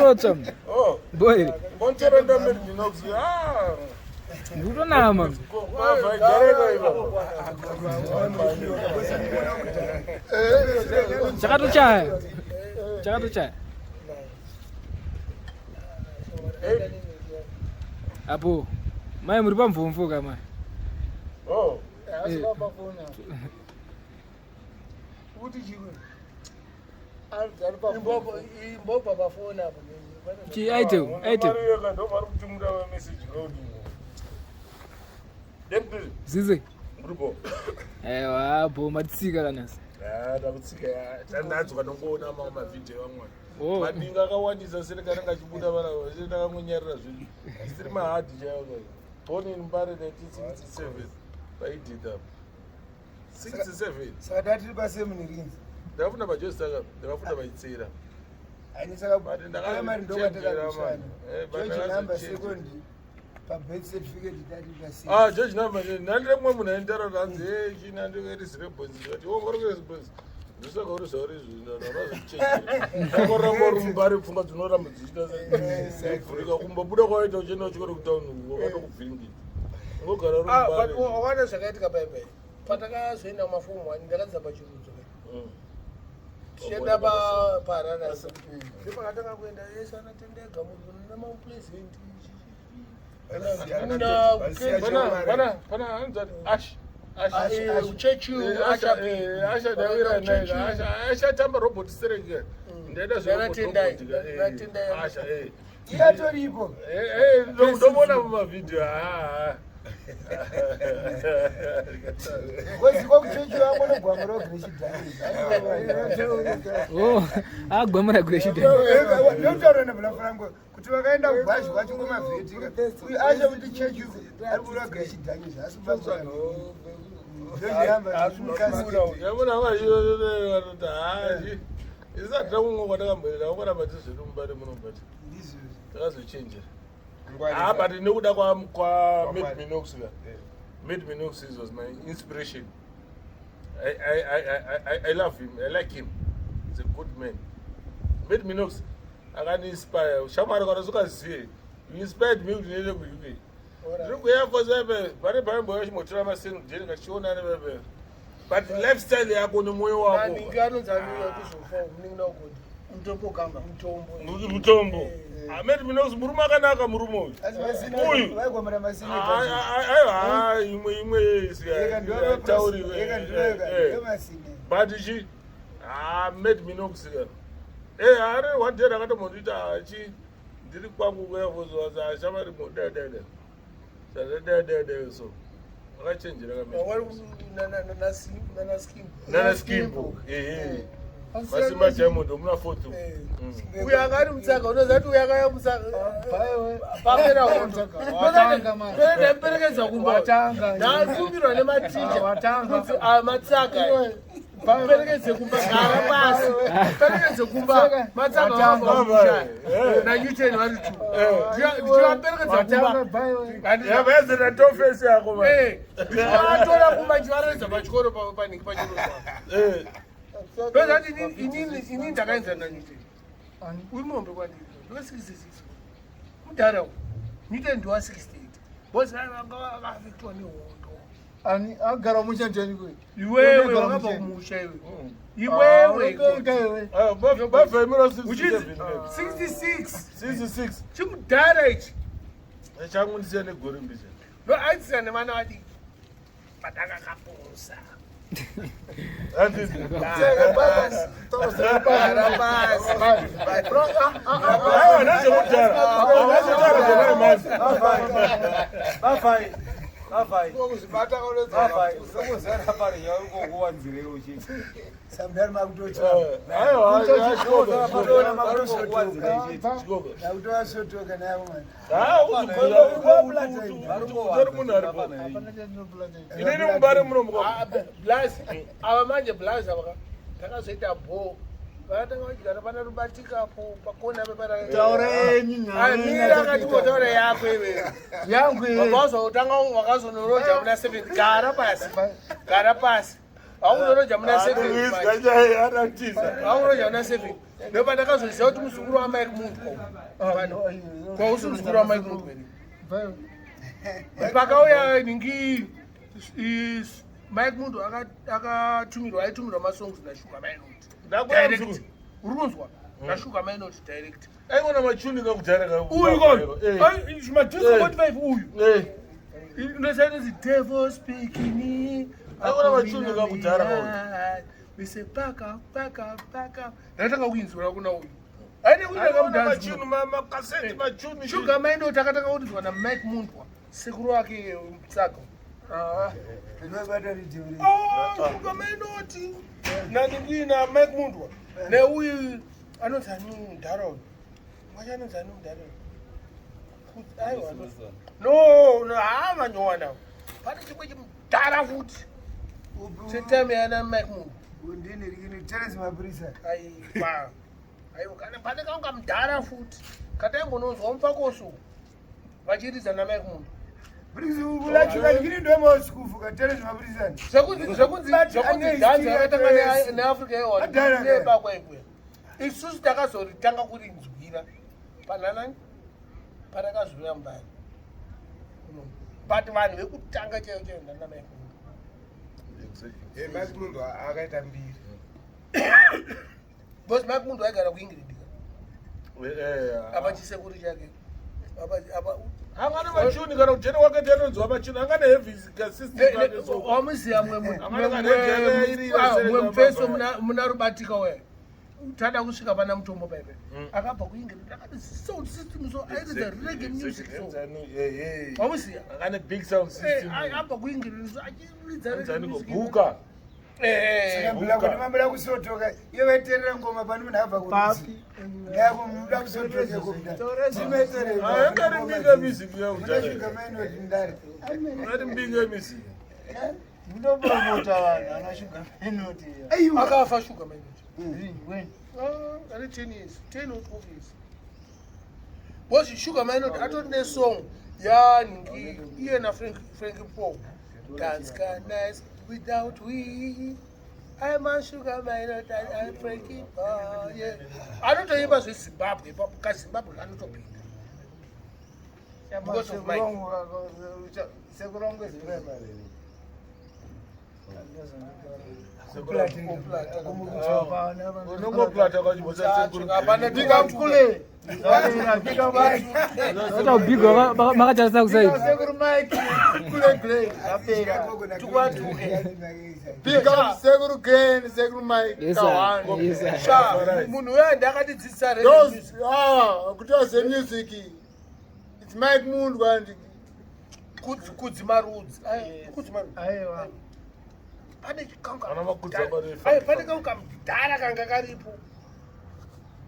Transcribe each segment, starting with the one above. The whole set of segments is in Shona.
Ndikutotsva. Oh. Boy. Ngontera ndameri ndinokuzi. Ah. Ndikutonama. Chakatochaya. Chakatochaya. Apo. Mai muri pamvomvo ka mai. Oh. Eh. Kuti chikwe. Imbobva pafoni apo. Chi Airtel, Airtel. Ndovari kutumira message road. Deputy. Zizi. Muripo. Ewa, bo matsika kanasi. Ah, takutsika. Tandadzoka ndongoona mamwe mavhidhiyo amwe. Oh. Madinga akawandisa sere kananga achibuda vana ndakangonyarira zvinhu. Isiri mahadhi chaiwo. Born in Mbare 1967. Paidid up. 67. Saka tatiri paseminary. Ndakafunda paJosaka, ndakafunda paItsera. Ani saka But ndaka- primary ndokwatakakushana. Eh, but George number ndakazochenjera. secondary pabirth certificate tatiri pasi. Ah, George number ndandire mumwe munhu ainditaura kuti hanzi hey chini andikuerisire bhonzi ndikati wonga uri kuerisi bhonzi ndosaka uri zvauri izvi ndakoramba uri mubari pfungwa dzinoramba dzichiita sevhurika kumbobuda kwawaita uchienda kuchikoro kutauni wakatokuvhiringidza ungogara uri Ah, but mubari waona zvakaitika paipai patakazoenda kumafomu one ndakadzidza pachirudzo tichienda pahararasi ndopakatanga kuenda yese anatendega munhu namamupresident pana hanzi ash Churchill, Asha ashatamba robot sereke ndaida Ndana Tendai. zveasha Iyatoripo. ndomona mumavhidhiyo Kozi kwakuchechi wangu nogwamura wegireshidhani. Oh, agwamura greshidhani. Ndotaura nabulafurango kuti vakaenda kugwazhi kwacho kwemavhetika. Uyu asha kuti chechi ari kuda gireshidhani zvasi yamuna isati takumwe kwatakamboenda takamboramba tizvedu mubare munobata takazochenjera ah but nekuda kwa Mad Minox ka Mad Minox was my inspiration. I love him. I like him. He's a good man. Mad Minox akaniinspire. Shamwari kana usingazive, you inspired me kuti ndiende kuUK. Ndiri kuAir Force pepe, pane paimboya chimbotora maseni kujeni kachionana pepe. But lifestyle yako nemwoyo wako. Maningi anonzi anouya kuzofa munin'ina wagodi Mutombo gamba. Mutombo. Mutombo. Ah, Mad Minox murume akanaka murume uyu. Uyu. Vaigwamura masini. Aiwa, imwe imwe tauriwe. But chi ah Mad Minox ka. Eh, ari one day rakatombondiita chi ndiri kwangu kuyafozowaza ashamari dai dai dai. Saka dai dai dai so. Akachenjera ka Mad Minox. Nanaskimbo. Nana Skimbo. Eh. Masimba Diamond muna foto. Uyo anga ari mutsaka unoziva kuti uyo akauya mutsaka papera hondo Watanga manje. ndamuperekedza kumba Watanga. ndakumbirwa nematicha Watanga. kuti aya matsaka aya. Perekedze kumba gara pasi perekedze kumba matsaka Watanga. vanga Eh. naNewton vari two ndichivaperekedza Watanga kumba bye. Yavaedza na tofesi yako man. Eh, ndichivatora kumba ndichivaratidza pachikoro panhingi pachikoro Eh. ndozati inini ndakaenzana naNewton uri muhombe kwandiri ndiwe 66 mudhara uyu Newton ndiwa 68 bhozi vanga vakaafektwa nehondo. Ani agara musha njani kwe? Iwewe Unogara wakabva musha. kumusha iwe. Ah, Iwewe unotoita iwe. Ah, bavhaimira uchinzi 67. 66 66. chimudhara ichi. Changu ndisiya negore mbisha. Ndo aitsira nevana vadiki patakakapusa. Handiti. Gara pasi. Aiwa, ndezvekudhara. Ndezvekudhara zvemai manje. Bafai. Bafai. Bafai. Usangozara pari yauri uchiti. Samudari makutotsva. Aiwa, Usangozara pari yauri uchiti. chikoka. Nakutovasotoka navo mani. Ah, utori munhu aripo. Inini mubare muno mukwa. Blazi ava manje blazi ava takazoita bho vakatanga vachigara pana rubatikapo pakona Taura yenyu nyaya. pepamira akati motaura yako iwewe. Yangu iwe. Wakazotanga wakazonoroja muna 7 gara pasi gara pasi wakunoroja muna 7 Luis kachai anatiza. wakunoroja muna 7. Ndopa ndakazoziva kuti muzukuru waMike Mundwa uyu. Kwausi muzukuru waMike Mundwa here? Pakauya ningi Mike Mundwa akatumirwa aitumirwa masongs naShuga Minot. Ndakuona Direct. muzukuru. Uri kunzwa? NaShuga Minot direct. Aikona machuni kakudhara ka. Uyu kono. Ai chimadisco 45 uyu. Eh. Ndosainzi devil speaking. Aikona machuni kakudhara kauyu. We say back up, back up, back up. Ndatanga kuinzwira kuna uyu. Aine kuita Aikona kamudhanzi. machuni makaseti machuni. Sugar Minot akatanga kuridzwa naMike Mundwa, sekuru wake Mutsago. Ah. Ndinobata ridhimu. Oh, Sugar Minot naningi naMike Mundwa. Neuyu anonzi ani mudhara uyu? Mwacho anonzi ani mudhara uyu? Aiwa. No, no, haa vanyowana. Pane chimwe chimudhara futi. Chetime yana Mike Mundwa. Ndini rini Terence Mapurisa. Aiwa. Aiwa, kana pane kanga mudhara futi. Kataingononzwa mupakoso. Vachiridza naMike Mundwa. Briggs ulachuka ndini ndo mausukufu ka Terence Mapurisa. Zvekunzi zvekunzi But zvekunzi ane dhanzi history rakatanga yese. neAfrica Adhara ka. yewanebakwa ikuya. Isusu takazoritanga kurinzwira pananani parakazouya mbari. But vanhu vekutanga chaivo chaivo ndana Mike Mundwa. Mike Mundwa akaita mbiri. Because Mike Mundwa aigara kuEngland ka. Eh. Apa chisekuru chake. Apa apa Angana machuni kana kujeni wakati anonzwa machuni angana heavy system yake so. wamuziya Amana kana jena iri iri mwe mufeso muna rubatika we tada kusvika pana mutombo paipe akabva kuEngland akati sound system so airidza reggae music so wamuziya Angane big sound system. abva kuEngland so achiridza reggae Anzani music kubuka. Eh, Saka kuti mamboda kusotoka iye vaiterera ngoma pani munhu abva kuruzi. Ngako muda kusotoka kuda. Timetere. Angari mbinga music Muna yakudhara. Sugar Minot ndari. Angari mbinga music. Munopromota vanhu ana Sugar Minot iya. Aiwa. akafa Sugar Minot When? Ah, ane 10 years 10 or 12 years because Sugar Minot atori nesong yanhingi iye naFrank Frank Paul dance ka nice without we I'm a Sugar Minot and I'm Frankie Paul yeah anotoimba zveZimbabwe ipapo kaZimbabwe kanotopinda Because of Mike. Sekuru wangu Unongoplata kwachibosa sekuru. Hapana Big up kule. Big up Vata kubigwa makatarisa kusaidi. Sekuru Mike kule Glen. Apera. Big Big up Sekuru Glen, Sekuru Mike. Yes, sir. Kawani. Yes, sir. Sha, munhu uya ndakatidzidzisa reggae Those music. ah, kuti ze music. It's Mike Mundwa and Kudzi marudzi. Ai, kudzi marudzi. aiwa. Pane chikangu Ana makudzi akati ai, pane kangu kamudhara kanga karipo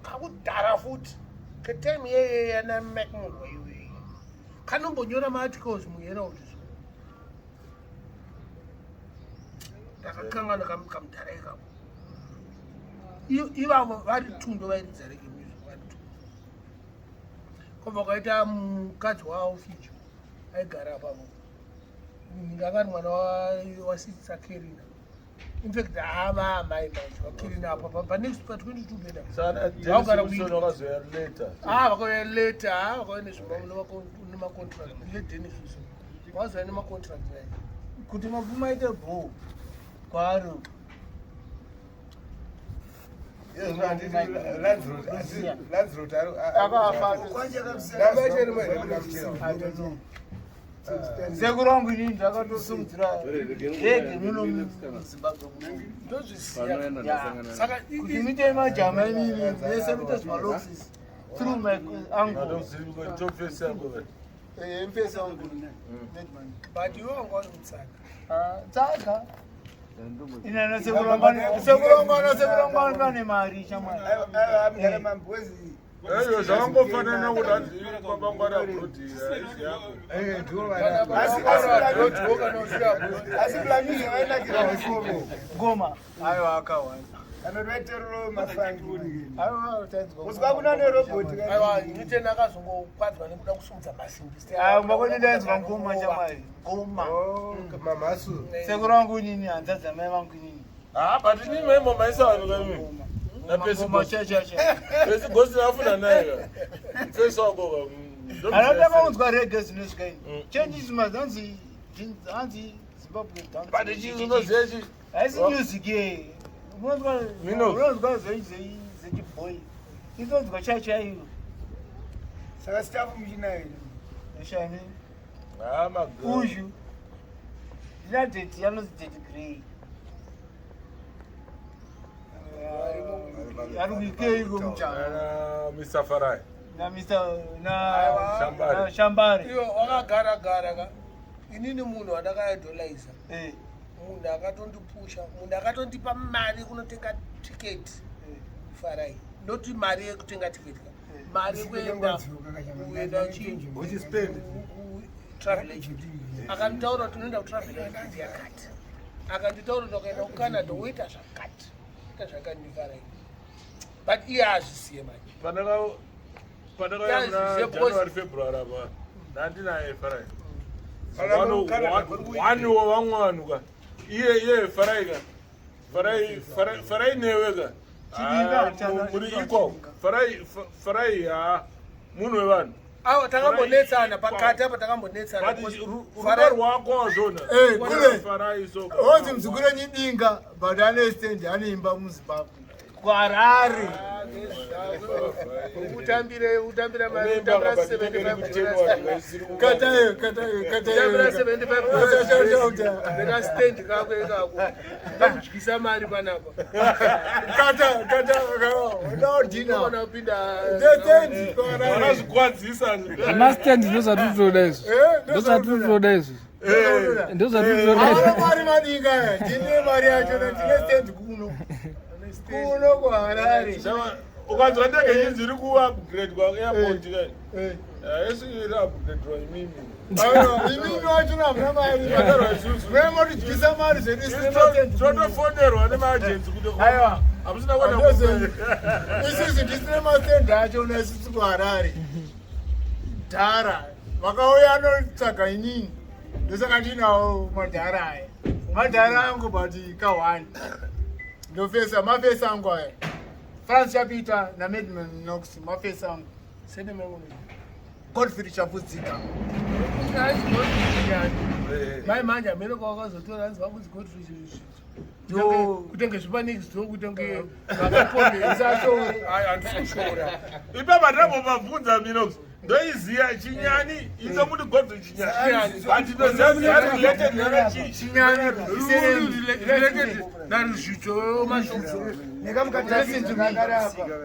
kakudhara futi ketime yeye yana Mike Mundwa iyoyo kanombonyora maarticles muHerald so ndakakangana kamudhara ikako. Ivavo vari tundo vairidza reggae music vari tundo kwabva kwaita mukadzi waoficho aigara apapo ndingakati mwana wasisa Kerina. In fact hava amai manje vaKerina apa panext pa22 beda. Sana Vaugara Dennis Wilson wakazoya later. Ah, vakauya later. Ah, vakauya nemacontract leDennis Wilson vazouya nemacontract naye. Kuti mapfuma aite bho kwaari. Lanzrot Akafa. I don't know. Sekuru wangu inini ndakatosimudzira reggae muno muZimbabwe muno. Ndozvisiya saka Kuti muite majama inini mese muite zvimaloxis through my uncle. Adonziviko top face yako. Eh, mpesa uncle. Netman. But iwe wanga uri mutsaka. Ah, tsaka. Ina sekuru wangu sekuru wangu sekuru wangu pane mari shamwari. Aiwa, mambwezi. Eyo zvakangofanana kuti hanzi kwabangwara brodi yako. Asi Blamini vainakira nekome. Ngoma. Aiwa akawanda. Kana kuti vaiterero mafangi. Aiwa tanzwa. Kuzwa kuna nerobhoti. Aiwa, Newton akazongokwadzwa nekuda kusumudza masimbi. Aiwa mbakoni ndainzwa ngoma shamwari. Ngoma. Mamasu. Sekuru wangu inini hanzadzi amai vangu inini. Ah, but ini maimo maisa vanhu kamimi. Napesi Ngoma Ghost. chachacha. Pesi Ghost afuna naye ka. Mfesi wako ka. Anotanga kunzwa reggae zvinosvika ini. Changes mazanzi hanzi Zimbabwe dance. But chizi unoziva chi. Haisi music ye. Unonzwa Mino. unonzwa zvechiboy. Inonzwa chaichaiyo. Saka staff muchinayo. Shani. Ah maga. Uzhu. Ndina date anonzi date grey. Ari kuikei komuchano. Ana Mr. Farai. Na Mr. na Shambare. na Shambare. Iyo wakagara gara ka. Inini munhu wandakaidolaisa. Eh. Munhu akatondipusha, munhu akatondipa mari kunotenga tiketi. Farai. Not mari yekutenga tiketi ka. Mari yekuenda kuenda chi Uchispend. travel agent. Akanditaura kuti unoenda kutravel agent yakati. Akanditaura kuti ukaenda kuCanada woita zvakati. Ita zvakati ndifarai. But iye azvisiye manje. Pandaka pandaka Yeah, muna zvizive January February apa. Ndandinaye Farai. Kana Canada kuri kuita. Wani wevamwe vanhu ka. Iye iye Farai ka. Farai Farai Farai newe ka. Chidinga, Ah, chana- muri chidinga, equal. chidinga. Farai Farai ha munhu wevanhu. Awa takambonetsana pakati apa takambonetsana. But because rudo Farai- rwako wazvona. Eh, kule. Farai so. Honzi muzukuru wenyidinga but ane stand anoimba muZimbabwe. KuHarare. Utambire utambira mari Unoimba utambira ka, but inenge iri 75 kutenwa isiri kuba. Katayo katayo utambira katayo. 75 nekastendi kako ikako ndokudyisa mari panapa Kata kata no dinner. unogona kupinda The stand kuHarare. Vanozvikwadzisa. Zvemastand ndozvatinotoda izvo. Eh, Ndozvatinotoda izvo. Ndozvatinotoda Hauna izvo. mari madinga aya. Ndine mari yacho ndine stand kuno. Kuno kuHarare. Saka, ukanzwa ndege chinzi iri kuupgradwa airport ka. Eh. Isi iri upgradwa imimi. Aiwa, imimi wacho hamuna mari. Vakarwa isusu. Munotidyisa mari zvedu isine mastand kuno. Totofonerwa nemaagents kuti Aiwa. hamusina kuona Andozeni. Isusu ndisine mastendi acho una isusu kuHarare. Dhara. Vakauya anotsvaga inini. Ndosaka ndinawo madhara aya. Madhara angu but ka1. Ndofesa mafesa angu aya. France Chapita naMedman Knox mafesa angu. Godfrey Chapudzika. Mai manje amene kwakazotora hanzi vakunzi Godfrey Yo. kutenge zvipanext door kutenge vakakomesa handisi kushora ipapa ndambobvunza minox ndoiziya chinyani itomuti godfrey chinyani but ndoziva kuti ari related nana chi Chinyani. related naruzvitsvo mashoko Listen to me.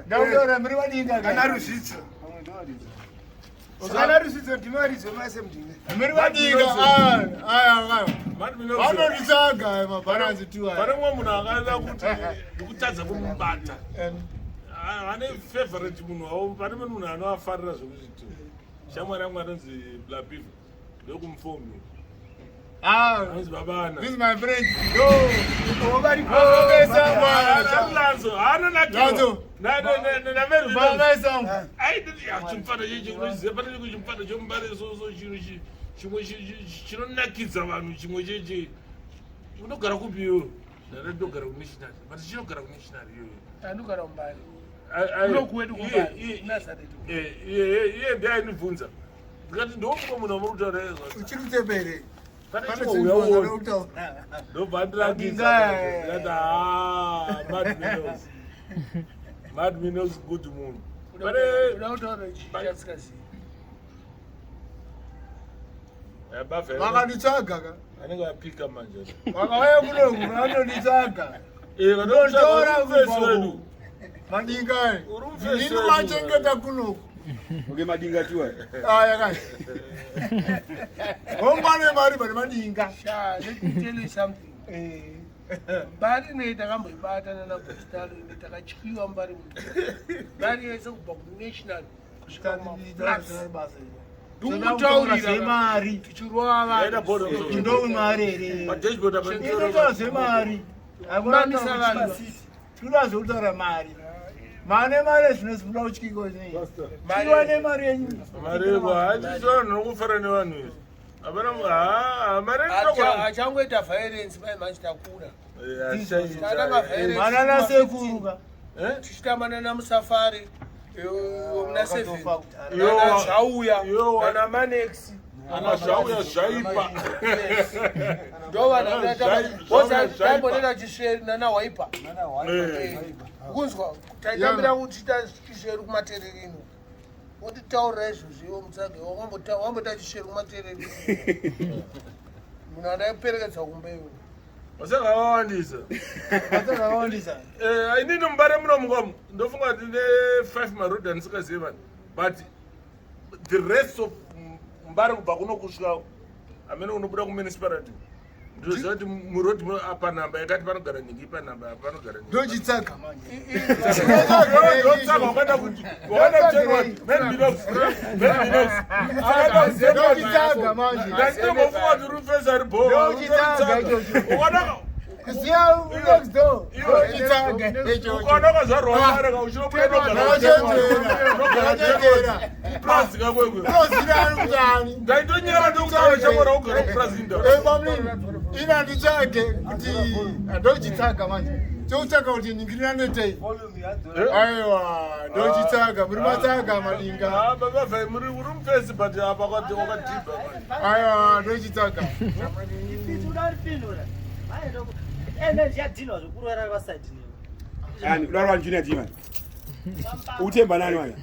Ndakutora muri vadinga. Kana ruzvitsvo. Kana ruzvitsvo ndime varidzi vemase mudime. Muri vadinga. Aya aya. Mad Minox, Vanonditsvaga mabharanzi tu aya. pane mumwe munhu akada kuti ndikutadza kumubata ane favorite munhu wavo pane mumwe munhu anoafarira zvekuzviti shamwari yangu anonzi blapiva ndokumufomi Ah, anonzi babana this is my friend. Yo. Vamwe Lanzo, Lanzo. haanonakirwa sangu. chimufana chechi unochiziva pane chimwe chimufana chomubare soso chiro chimwe chinonakidza vanhu chimwe chechi unogara kupi iyoyo ndada ndogara kunational but chinogara kunational iyoyo andogara mumbari Ai- ai- Kunokuwedu iye- kumbari, iye- Nazareth. iye iye ndiye ainibvunza ndikati ndomumwe munhu wamuri kutaura izvo Uchiri kutembere. pane Pane chimwe chinhu uya uone kutaura. ndobva ndirakidza Ndinga- ndikati "Ah, Mad Minox. Mad Minox good munhu pane uda kutaura chichasingazivi Eh, bavha Vakanditsvaga ka. anenge apika manje Vakauya kunoku vanonditsvaga. Eh, Ndotora vanotora kubva wedu uku. Madinga aya. Uri mufesi Ndini wedu. machengeta kunoku. Oke madinga tuwa. Aya kai. Hongwane mari bari madinga. Sha, let me tell you something. Eh. Mbari nei takamboibatana nagostalo ine takatyiwa mbari muno. Mbari yese kubva kunational kusvika kumaflats. Ndikutaurira zvemari. tichirova Yaita vanhu. board of Ndowe mari here. padashboard apa Inotaura zvemari. Mamisa vanhu. Tinoda zvekutaura mari. Mane mari zvinozibuda kutyiko nei. Chiwa nemari yenyu. mareko hachiziva vanhu nokufara nevanhu izvi hapana ha mari Achangoita violence mai manje takura. Tana inotoa maviolence. Mana nasekuru ka. Eh? Tichitamba nana Musafari muna 7. Yo. Nana Zvauya, Yo. nana Manex. Ana Zvauya zvaipa. Ndo vanhu Ana vanoita Zvaipa. taimbotoita chisveru nana Waipa. Eh. Kunzwa taitambira kuchiita chisveru kumatererino. Wotitaurira izvozvo iwe mutsage wamboita chisveru kumatererino. Munhu andaiperekedza kumba iwe. Masaka akawandisa. Vakawandisa. Eh, inini mubare muno mukomo ndofunga ndine 5 marodhi andisingazivi vanhu, but the rest of Mbare kubva kuno kusvika amene unobuda kumunicipality, ndinoziva kuti murodhi muno apa namba yakati panogara nyingi, ipa namba apa panogara nyingi. Ndochitsaka manje. Ndotsaka wakaenda kuti wakaenda kutenwa Mad Minox, Mad Minox akaenda kutenwa. Ndochitsaka manje. Ndaitombofunga kuti rufesi ari bho. Ndochitsaka ichocho. Ukanaka Kusiya next door. Ndochitsaka ichocho. ukaona kwazvarwa Mareka uchinobuda Ndakachenjera. kupurazi kakwekwe. Ndozira ari kuti ani. Ndaitonyara ndokutaura chakora kugara kupurazi inda. Eh, bamnini. Ina nditsvage kuti ndochitsaka manje. Chokutsvaka kuti ningirira netei. Aiwa, ndochitsaka. Muri matsaga madinga. Ah, baba vhai muri uri mufesi, but apa wakadhibha manje. Aiwa, ndochitsaka. Ifiti udaripindura. Ende ndichadhinwa zvekurwara vasaidi newe. Ani, udarwa Junior D man. Utemba nani manje?